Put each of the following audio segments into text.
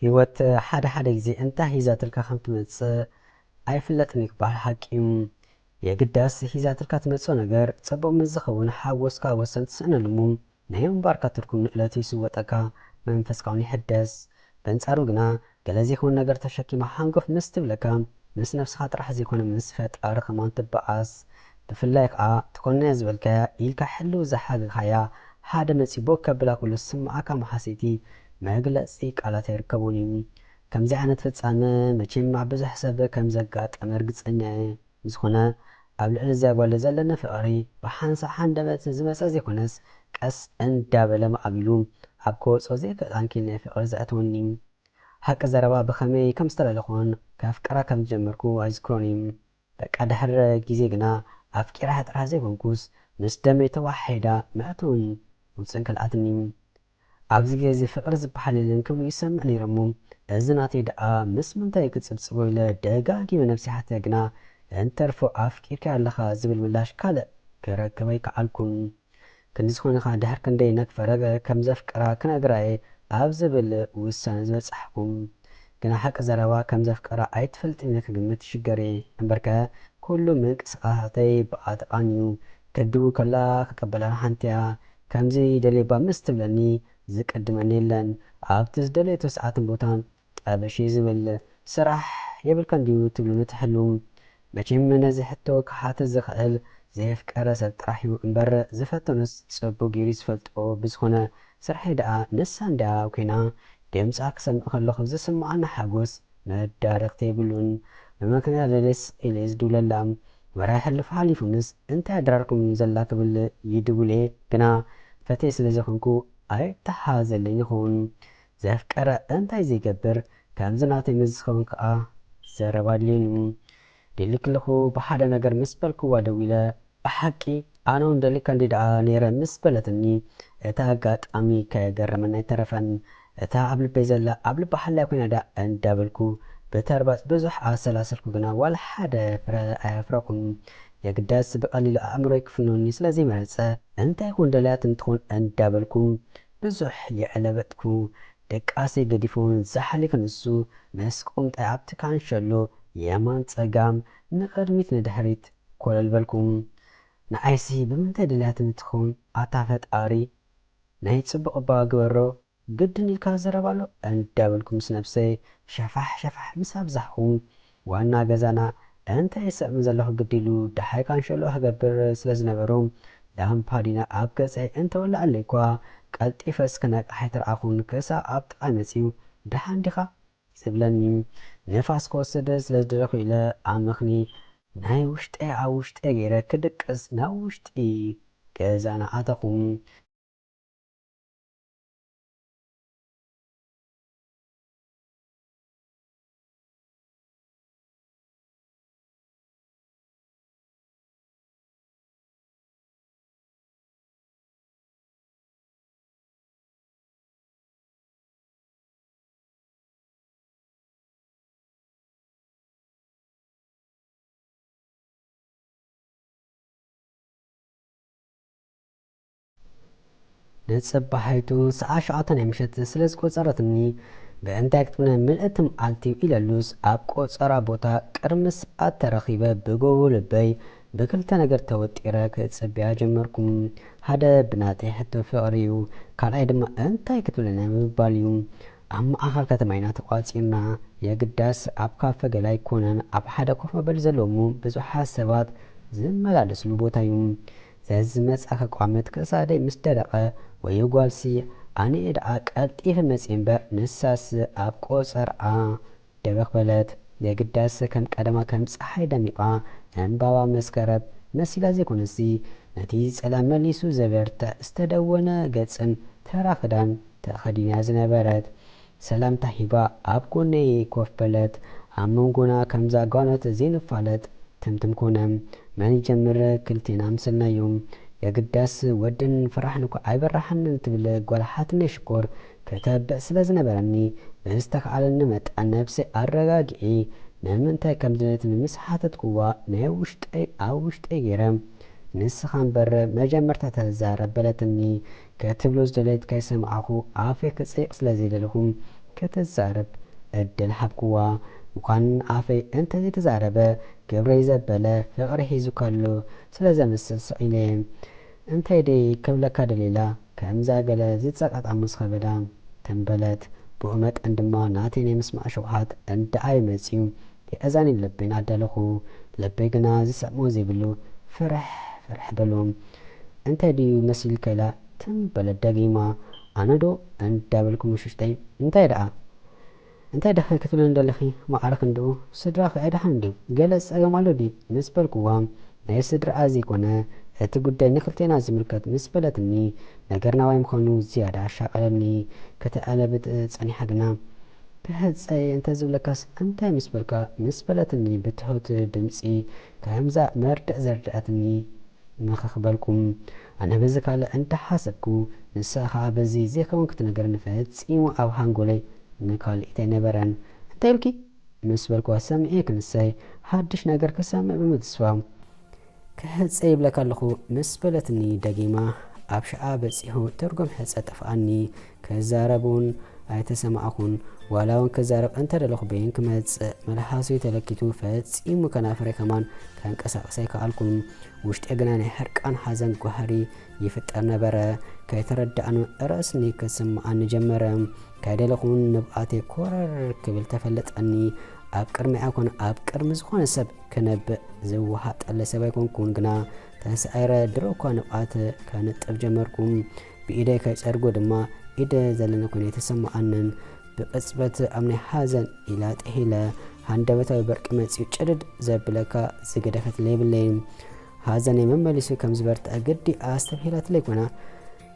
ህይወት ሓደ ሓደ ግዜ እንታይ ሒዛትልካ ከም ትመጽእ ኣይፍለጥን እዩ ክበሃል ሓቂ እዩ። የግዳስ ሒዛትልካ ትመጽኦ ነገር ጽቡቕ ምስ ዝኸውን ሓጎስካ ወሰን ትስእነሉ እሞ ናይ ምንባርካ ትርጉም ንእለቱ ይስወጠካ፣ መንፈስካ እውን ይሕደስ። በንጻሩ ግና ገለ ዘይኮን ነገር ተሸኪማ ሓንጎፍ ምስ ትብለካ ምስ ነብስኻ ጥራሕ ዘይኮነ ምስ ፈጣሪ ከማን ትበኣስ። ብፍላይ ከኣ ትኮንያ ዝበልካያ ኢልካ ሕልው ዝሓገኻያ ሓደ መጺኡ ቦግ ከብላ ከሎ ዝስምዓካ መሓሰይቲ መግለጺ ቃላት ኣይርከቦን እዩ። ከምዚ ዓይነት ፍጻመ መቸም ኣብ ብዙሕ ሰብ ከም ዘጋጠመ ርግጸኛ እየ። ብዝኾነ ኣብ ልዕሊ እዚኣ ጓል ዘለኒ ፍቕሪ ብሓንሳእ ሃንደበት ዝመጸ ዘይኮነስ ቀስ እንዳበለ ማዕቢሉ ኣብ ክወጾ ዘይክእል ዓንኬል ናይ ፍቕሪ ዘእተወኒ። ሓቂ ዘረባ ብኸመይ ከም ዝተላለኹን ከፍቅራ ከም ዝጀመርኩ ኣይዝክሮን እዩ። በቃ ድሕሪ ግዜ ግና ኣፍቂራ ጥራሕ ዘይኮንኩስ ምስ ደመይ ተዋሒዳ መእተውን ውጽን ከልኣትኒ። ኣብዚ ግዜ ፍቕሪ ዝበሃል የለን ክብሉ ይሰምዕ ነይሮሞ። እዚ ናተይ ደኣ ምስ ምንታይ ክጽብጽቦ ኢለ ደጋጊመ ነብሰይ ሓትያ ግና እንተርፎ ኣፍቂርካያ ኣለኻ ዝብል ምላሽ ካልእ ክረክብ ኣይከኣልኩን። ክንዲ ዝኾነ ኸኣ ድሕሪ ክንደይ ነግፈረ ከም ዘፍቅራ ክነግራ እየ ኣብ ዝብል ውሳነ ዝበጻሕኩ። ግና ሓቂ ዘረባ ከም ዘፍቅራ ኣይትፈልጥን ኢለ ክግምት ይሽገር እየ። እምበርከ ኩሉ ምንቅስቓሳተይ ብኣ ተቓንዩ። ክድውል ከላ ክቅበላ ሓንቲ እያ። ከምዚ ደልየባ ምስ ትብለኒ ዝቅድመኒ የለን። ኣብቲ ዝደለየቶ ሰዓትን ቦታን ጠበሽ እዩ ዝብል። ስራሕ የብልካን ድዩ ትብሉኒ ትሕልዉ። መቸም ነዚ ሕቶ ክሓትት ዝኽእል ዘየፍቀረ ሰብ ጥራሕ እዩ እምበር ዝፈተኖስ ጽቡቕ ገይሩ እዩ ዝፈልጦ። ብዝኾነ ስርሐይ ደኣ ንሳ እንድያ ኮይና ድምጻ ክሰምዕ ከለኹ ዝስምዓኒ ሓጎስ መዳርግቲ የብሉን። ብመኪና ደለስ ኢለ ዝድውለላ። ወርሒ ሕሉፍ ሓሊፉንስ እንታይ ኣድራርኩም ዘላ ክብል ይድውል እየ። ግና ፈትየ ስለ ዘይኮንኩ ኣይተሓዘለይን ይኸውን። ዘፍቀረ እንታይ ዘይገብር፣ ከምዚ ናተይ ምስ ዝኸውን ከኣ ዘረባ ኣድልየኒ። ደሊክለኹ ብሓደ ነገር ምስ በልክዋ ደዊለ፣ ብሓቂ ኣነ እውን ደሊካ እንዲ ደኣ ነይረ ምስ በለትኒ፣ እቲ ኣጋጣሚ ከገረመኒ ኣይተረፈን። እታ ኣብ ልበይ ዘላ ኣብ ልባ ሓላይ ኮይና ደኣ እንዳበልኩ ብተርባጽ ብዙሕ ኣሰላሰልኩ፣ ግና ዋላ ሓደ ፍረ ኣየፍረኹን። የግዳስ ብቐሊሉ ኣእምሮይ ክፍንወኒ ስለ ዘይመረጸ፣ እንታይ ኮን ደልያትኒ ትኾን እንዳበልኩ ብዙሕ የዕለበጥኩ። ድቃሰይ ገዲፉ ዝሓለፈ ንሱ ምስ ቁምጣይ ኣብቲ ካንሸሎ የማን ጸጋም ንቕድሚት ንድሕሪት ኮለል በልኩ። ንዓይሲ ብምንታይ ደልያትኒ ትኾን ኣታ ፈጣሪ? ናይ ጽቡቕ እባ ግበሮ፣ ግድን ኢልካ ዘረባ ኣሎ እንዳበልኩ ምስ ነብሰይ ሸፋሕ ሸፋሕ ምስ ኣብዛሕኹ፣ ዋና ገዛና እንታይ ይስዕም ዘለኹ ግዲ ኢሉ ደሓይ ካንሸሎ ክገብር ስለ ዝነበሮ፣ ላምፓዲና ኣብ ገጸይ እንተወልዓለይ እኳ ቀልጢፈስ ክነቅሕ ኣይተረኣኹን። ክሳብ ኣብ ጥቓይ መጺኡ፣ "ደሓን ዲኻ?" ዝብለኒ። ንፋስ ክወስድ ስለ ዝደለኹ ኢለ ኣመኽኒ ናይ ውሽጠይ ኣብ ውሽጠይ ገይረ ክድቅስ ናብ ውሽጢ ገዛና ኣተኹ። ንጽባሒቱ ሰዓት ሸውዓተ ናይ ምሸት ስለ ዝቆጸረትኒ፣ ብእንታይ ክትብለኒ ምልእቲ መዓልቲ ኢለሉስ ኣብ ቆጸራ ቦታ ቅድሚ ሰዓት ተረኺበ ብጎቦ ልበይ ብክልተ ነገር ተወጢረ ክጽብያ ጀመርኩ። ሓደ ብናተይ ሕቶ ፍቕሪ እዩ፣ ካልኣይ ድማ እንታይ ክትብለኒ ምባል እዩ። ኣብ ማእኸል ከተማ ኢና ተቋጺርና። የግዳስ ኣብ ካፈ ገለ ኣይኮነን፣ ኣብ ሓደ ኮፍ መበሊ ዘለዎ እሞ ብዙሓት ሰባት ዝመላለስሉ ቦታ እዩ። ዘዝመጻ ከቋምት ክሳደይ ምስ ደረቐ፣ ወይ ጓልሲ ኣነ እየ ደኣ ቀልጢፈ መጽየ እምበር፣ ንሳስ ኣብ ቆጸርኣ ደበኽ በለት። የግዳስ ከም ቀደማ ከም ጸሓይ ደሚቓ፣ ዕምባባ መስከረም መሲላ ዘይኮነሲ፣ ነቲ ጸላም መሊሱ ዘበርትዕ ዝተደወነ ገጽን ተራ ክዳን ተኸዲና ዝነበረት። ሰላምታ ሂባ ኣብ ጎነይ ኮፍ በለት። ኣብ መንጎና ከምዛ ጓኖት ዘይንፋለጥ ትምትም ኮነ። መን ይጀምር? ክልቴና ኣምሰልናዮ። የግዳስ ወድን ፈራሕን እኳ ኣይበራሕንን ትብል ጓል ሓትነይ ሽኮር ከተብዕ ስለ ዝነበረኒ፣ ብዝተኻእለኒ መጠን ነብሰይ ኣረጋጊዒ ንምንታይ ከም ዝደለትኒ ምስ ሓተትኩዋ፣ ናይ ውሽጠይ ኣብ ውሽጠይ ገይረ፣ "ንስኻ እምበር መጀመርታ ተዛረብ" በለትኒ። ክትብሎ ዝደለየት ከይሰማዕኹ ኣፈይ ክጽይቕ ስለ ዘይደለኹ፣ ከተዛርብ ዕድል ሃብክዋ። ምዃን ኣፈይ እንተዘይተዛረበ፣ ግብረይ ዘበለ ፍቕሪ ሒዙ ከሎ ስለ ዘምስል ስቕ ኢለ፣ "እንታይ ደይ ክብለካ ደሊላ?" ከምዛ ገለ ዝጸቃጣ ምስ ከበዳ ተንበለት። ብኡ መጠን ድማ ናተይ ናይ ምስማዕ ሸውሃት እንዳ ኣይ መጺኡ፣ የእዛኒ ልበይን ኣዳለኹ። ልበይ ግና ዝሰምዖ ዘይብሉ ፍርሕ ፍርሕ በሉ። "እንታይ ድዩ መሲልካ?" ኢላ ተንበለት ደጊማ። ኣነ ዶ እንዳበልኩ ምሽሽተይ፣ "እንታይ ደኣ?" "እንታይ ደኸ ክትብለኒ ደለኺ? ማዕረ ክንድኡ ስድራኺ ኣይደሓን ድዩ? ገለ ጸገም ኣሎ ድዩ?" ምስ በልኩዋ፣ "ናይ ስድራኣ ዘይኮነ፣ እቲ ጉዳይ ንክልቴና ዝምልከት" ምስ በለትኒ፣ ነገር ናባይ ምዃኑ ዝያዳ ኣሻቐለኒ። ከተዕለብጥ ጸኒሓ ግና፣ "ክሕጸይ እንተ ዝብለካስ እንታይ ምስ በልካ?" ምስ በለትኒ ብትሑት ድምጺ፣ ከምዛ መርድእ ዘርድኣትኒ ምኽኽ በልኩ። ኣነ በዚ ካልእ እንዳሓሰብኩ፣ ንሳ ኸኣ በዚ ዘይከውን ክትነግረኒ ፈጺሙ ኣብ ሃንጎለይ ንካልኢት ኣይነበረን። "እንታይ ኢልኪ?" ምስ በልኩዋ፣ "ሰሚዐ ክንሰይ፣ ሓድሽ ነገር ክሰምዕ ብምትስፋው፣ ክሕጸ ይብለካ ኣለኹ" ምስ በለትኒ ደጊማ፣ ኣብ ሽዓ በጺሑ ትርጉም ሕጸ ጠፍኣኒ። ክዛረብ እውን ኣይተሰማዕኹን። ዋላ እውን ክዛረብ እንተደለኹ በይን ክመጽእ፣ መልሓሱ ተለኪቱ ፈጺሙ ከናፍረይ ከማን ከንቀሳቕስ ኣይከኣልኩን። ውሽጠይ ግና ናይ ሕርቃን ሓዘን ጓህሪ ይፍጠር ነበረ። ከይተረዳእኑ ርእስኒ ክስምዓኒ ጀመረ። ከይደለኹን ንብኣተይ ኮረር ክብል ተፈለጠኒ። ኣብ ቅድሚኣ ኮነ ኣብ ቅድሚ ዝኾነ ሰብ ክነብእ ዝወሃጠለ ሰብ ኣይኮንኩን፣ ግና ተሳዒረ ድሮ እኳ ንብኣት ከንጥፍ ጀመርኩ። ብኢደይ ከይጸርጎ ድማ ኢደ ዘለኒ ኮይነ ኣይተሰምዓንን። ብቅጽበት ኣብ ናይ ሓዘን ኢላ ጥሒለ፣ ሃንደበታዊ በርቂ መጺኡ ጭድድ ዘብለካ ዝገደፈትለይ የብለይን። ሓዘነይ መመሊሱ ከም ዝበርትዐ ግዲ ኣስተብሂላትለይ ኮይና፣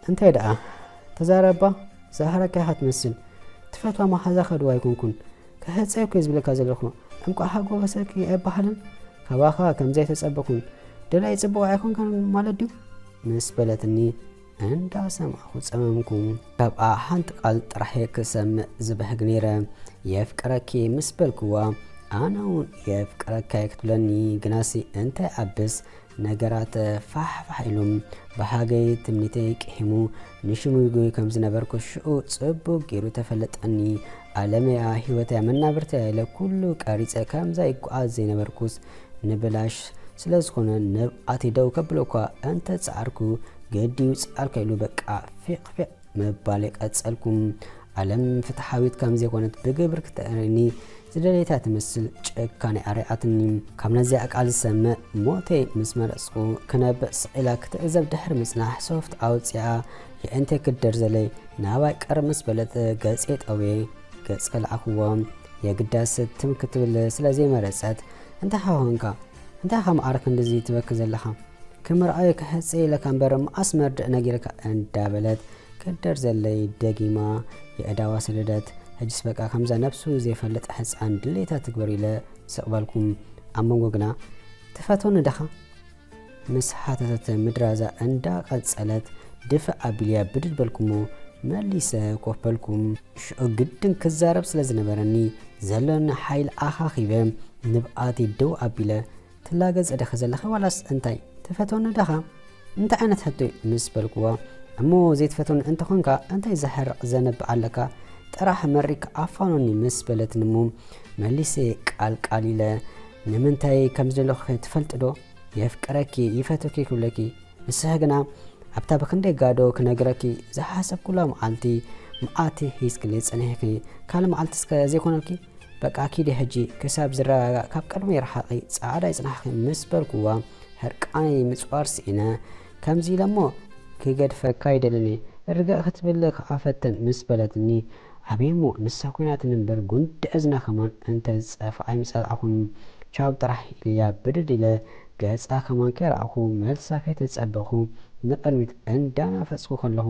"እንታይ ደኣ? ተዛረባ፣ ዝሃረካ ኢኻ ትመስል። ትፈትዋ መሓዛኻ ድዋ ኣይኮንኩን? ክሕጸ እኮ እየ ዝብለካ ዘለኹ። እንቋዕ ሓጎሰኪ ኣይበሃልን? ካባኻ ከምዚ ኣይተጸበኹን። ደላይ ጽቡቕ ኣይኮንካን ማለት ድዩ?" ምስ በለትኒ፣ እንዳሰማዕኩ ጸመምኩ። ካብኣ ሓንቲ ቃል ጥራሕ እየ ክሰምዕ ዝበህግ ነይረ። "የፍቅረኪ" ምስ በልክዋ፣ ኣነ እውን "የፍቅረካ" እየ ክትብለኒ፣ ግናሲ እንታይ ኣብስ፣ ነገራት ፋሕ ፋሕ ኢሉ፣ ብሃገይ ትምኒተይ ቅሒሙ፣ ንሽሙ ይጉይ ከም ዝነበርኩ ሽዑ ጽቡቕ ገይሩ ተፈለጠኒ። ኣለመያ፣ ህይወተያ፣ መናብርተያ ኢለ ኩሉ ቀሪጸ ከምዛ ይጓዓዝ ዘይነበርኩስ ንብላሽ ስለ ዝኾነ ንብኣተይ ደው ከብሎ እኳ እንተ ጸዓርኩ፣ ግዲ ይውጽኣልካ ኢሉ በቃ ፊቕ ፊቕ ምባል ቀጸልኩ። ዓለም ፍትሓዊት ከም ዘይኮነት ብግብሪ ክተርእየኒ ዝደለየታ ትመስል ጭካነ ኣርኣያትኒ። ካብ ነዚኣ ቃል ዝሰምዕ ሞተይ ምስ መረጽኩ፣ ክነብዕ ስቕ ኢላ ክትዕዘብ ድሕሪ ምጽናሕ ሶፍት ኣውጺኣ የእንተ ክደርዘለይ ናባይ ቅርብ ምስ በለት ገጼ ጠውየ። ገጽ ከልዓኽዎ የግዳስ ትም ክትብል ስለ ዘይመረጸት፣ "እንታይ ኻ ኾንካ? እንታይ ኻ መዓረ ክንድዚ ትበኪ ዘለኻ? ክምርኣዮ ክሕጽ ኢለካ እምበር መዓስ መርድእ ነጊረካ?" እንዳበለት ክደርዘለይ ደጊማ የእዳዋ ሰደደት። ሕጅስ በቃ ከምዛ ነብሱ ዘይፈልጥ ሕጻን ድሌታ ትግበር ኢለ ስቕ በልኩ። ኣብ መንጎ ግና፣ "ትፈትወኒ ዳኻ?" ምስ ሓተተት ምድራዛ እንዳቐጸለት ድፍእ ኣቢለያ ብድድ በልኩሞ መሊሰ ኮፍ በልኩ። ሽዑ ግድን ክዛረብ ስለ ዝነበረኒ፣ ዘሎኒ ሓይሊ ኣኻኺበ ንብኣተይ ደው ኣቢለ፣ "ትላገጽ ደኸ ዘለኻ ዋላስ እንታይ? ትፈትወኒ ደኻ?" "እንታይ ዓይነት ሕቶ እዩ?" ምስ በልክዋ፣ "እሞ ዘይትፈትወኒ እንተኾንካ እንታይ ዘሕርቕ ዘንብዕ ኣለካ? ጥራሕ መሪክ ኣፋኖኒ" ምስ በለትኒ እሞ መሊሰ ቃል ቃል ኢለ፣ "ንምንታይ ከም ዝደለኹ ትፈልጢ ዶ? የፍቅረኪ፣ ይፈትወኪ ክብለኪ፣ ንስኺ ግና ኣብታ ብክንደይ ጋዶ ክነግረኪ ዝሓሰብኩላ መዓልቲ መዓት ሒዝክለይ ጸኒሕኪ፣ ካልእ መዓልቲ እስከ ዘይኮነልኪ? በቃ ኪዲ ሕጂ ክሳብ ዝረጋጋእ ካብ ቅድመይ ርሓቒ፣ ጻዕዳ ይጽናሕኪ" ምስ በልክዋ፣ ሕርቃነይ ምጽዋር ስኢነ። ከምዚ ኢለ እሞ ክገድፈካ ኣይደልን እየ፣ ርግእ ክትብል ከኣ ፈትን ምስ በለትኒ፣ ኣበይ እሞ ንሳ ኮይናትኒ እምበር ጉንዲ እዝና ከማን እንተ ዝጸፍዓ ኣይምጸላእኹን። ቻው ጥራሕ ኢለያ ብድድ ኢለ ገጻ ከማን ከይረኣኹ መልሳ ከይተጸበኹ ንቕድሚት እንዳናፈጽኩ ከለኹ፣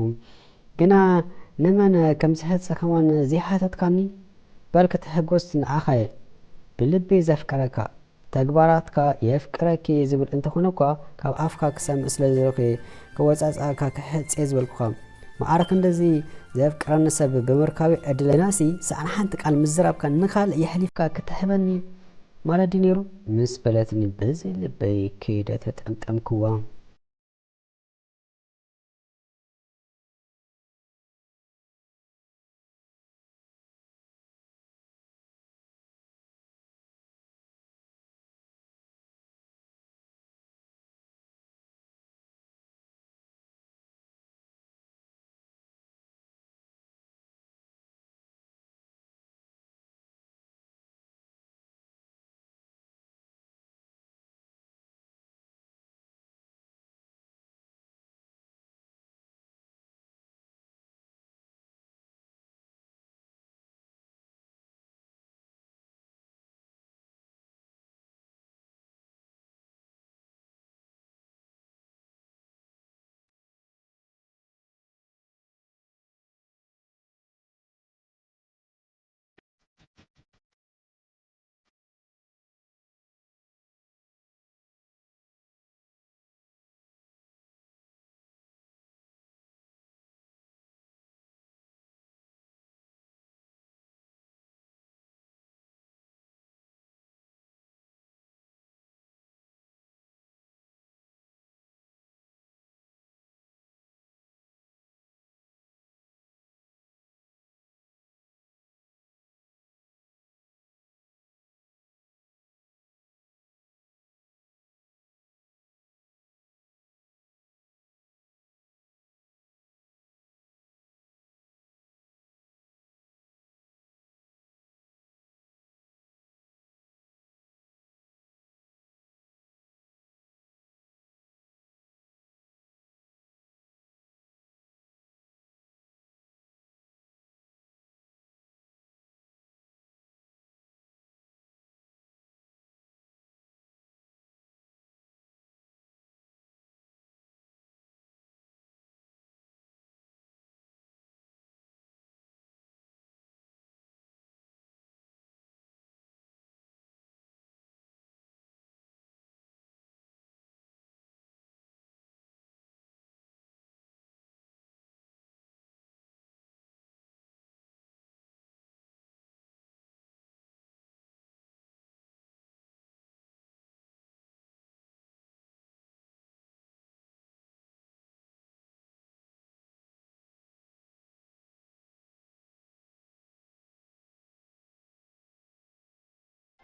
ግና ንመን ከም ዝሕጸ ከማን ዘይሓተትካኒ? በል ክትሕጎስ ንዓኻ እየ ብልቢ ዘፍቅረካ። ተግባራትካ "የፍቅረኪ" ዝብል እንተኾነ እኳ፣ ካብ ኣፍካ ክሰምዕ ስለ ዝደለኹ እየ ክወጻጽኣካ ክሕጽ እየ ዝበልኩኻ። መዓረ ክንድዚ ዘፍቅረኒ ሰብ ብምርካበይ ዕድለይናሲ፣ ሳዕና ሓንቲ ቃል ምዝራብካ ንኻልእ የሕሊፍካ ክትህበኒ ማለት ድዩ ነይሩ? ምስ በለትኒ ብዘይ ልበይ ከይደ ተጠምጠምክዋ።